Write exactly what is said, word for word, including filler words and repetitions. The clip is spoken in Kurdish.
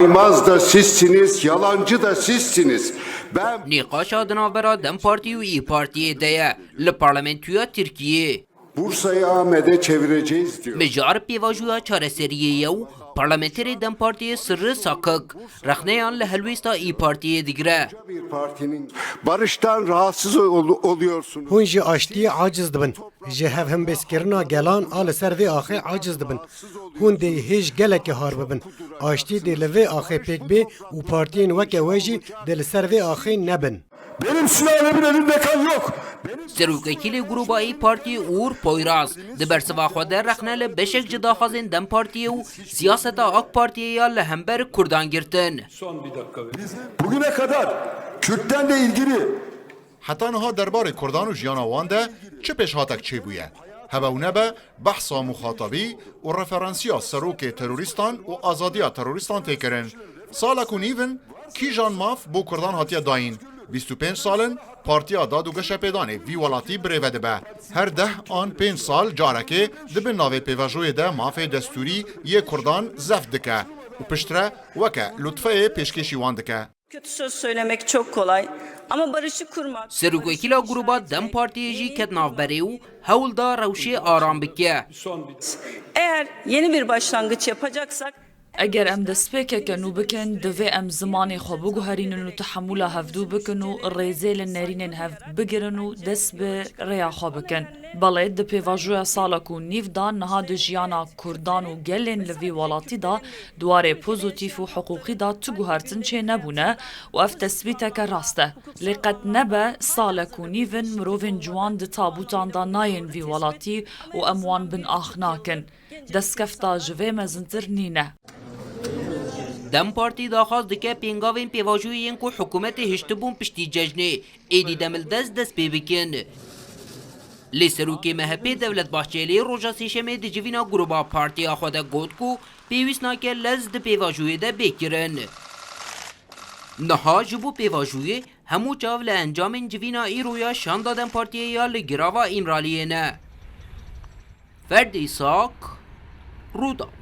Aymaz da sizsiniz, yalancı da sizsiniz. Ben Nîqaşa di navbera DEM Partî û İYİ Partiyê de ye li parlamentoya Tirkiyê. Bursa'yı Ahmet'e çevireceğiz diyor. Mijar pêvajoya çareseriyê ye û parlamenterê DEM Partiyê Sirri Sakik rexneyan li helwêsta İYİ Partiyê digire. Bir partinin barıştan rahatsız ol- oluyorsunuz. Hûn ji aştiyê aciz dibin. Ji hevhimbêzkirina gelan a li ser vê axê aciz dibin. Hûn dê hêj gelekî har bibin. Aştî dê li vê axê pêk bê û partiyên weke we jî dê li ser vê axê nebin. Benim sülalemin elinde kan yok. Benim Serokekîlê Gruba İYİ Partiyê Uğur Poyraz di bersiva xwe de rexne li beşek ji daxwazên DEM Partiyê û siyaseta AK Partiyê ya li hember Kurdan girtin. Bugüne kadar Kürtlerle ilgili Heta niha derbarê Kurdan û jiyana wan de çi pêşhatek çêbûye? Hebe û nebe behsa muxatabî û referansiya serokê terorîstan û azadiya terorîstan tê kirin. Salek û nîv in kîjan maf bo Kurdan hatiye dayîn? Bîst û pênc sal in Partiya Dad û Geşepêdanê vî welatî birêve dibe. Her deh an pênc sal carekê di bin navê pêvajoyê de mafê destûrî yê Kurdan zeft dike û piştre weke lutfeyê pêşkêşî wan dike. Kötü söz söylemek çok kolay ama barışı kurmak Serokekîla Gruba DEM Partiyê jî ket navberê û hewl da rewşê aram bike. Eğer yeni bir başlangıç yapacaksak Eger em destpêkeke nû bikin, divê em zimanê xwe biguherînin û tehemûla hevdû bikin û rêzê li nerînên hev bigirin û dest bi rêya xwe bikin. Belê di pêvajoya salek û nîv de niha di jiyana Kurdan û gelên li vî welatî de di warê pozîtîf û hiqûqî de tu guhertin çênebûne û ev tesbîteke rast e. Lê qet nebe salek û nîv in mirovên ciwan di tabûtan de nayên vî welatî û em wan bin ax nakin. Destkefta ji vê mezintir nîne. DEM Partî daxwaz dike pêngavên pêvajoyê yên ku hikûmetê hiştibûn piştî cejnê êdî demildest dest pê bikin. Lê serokê MHPê Devlet Bahçelî roja Sêşemê di civîna Gruba Partiya xwe de got ku pêwîst nake lez di pêvajoyê de bê kirin. Niha ji bo pêvajoyê hemû çav li encamên civîna îro ya şanda DEM Partiyê ya li girava Îmraliyê ne. Ferdî Sak, Rûdawê.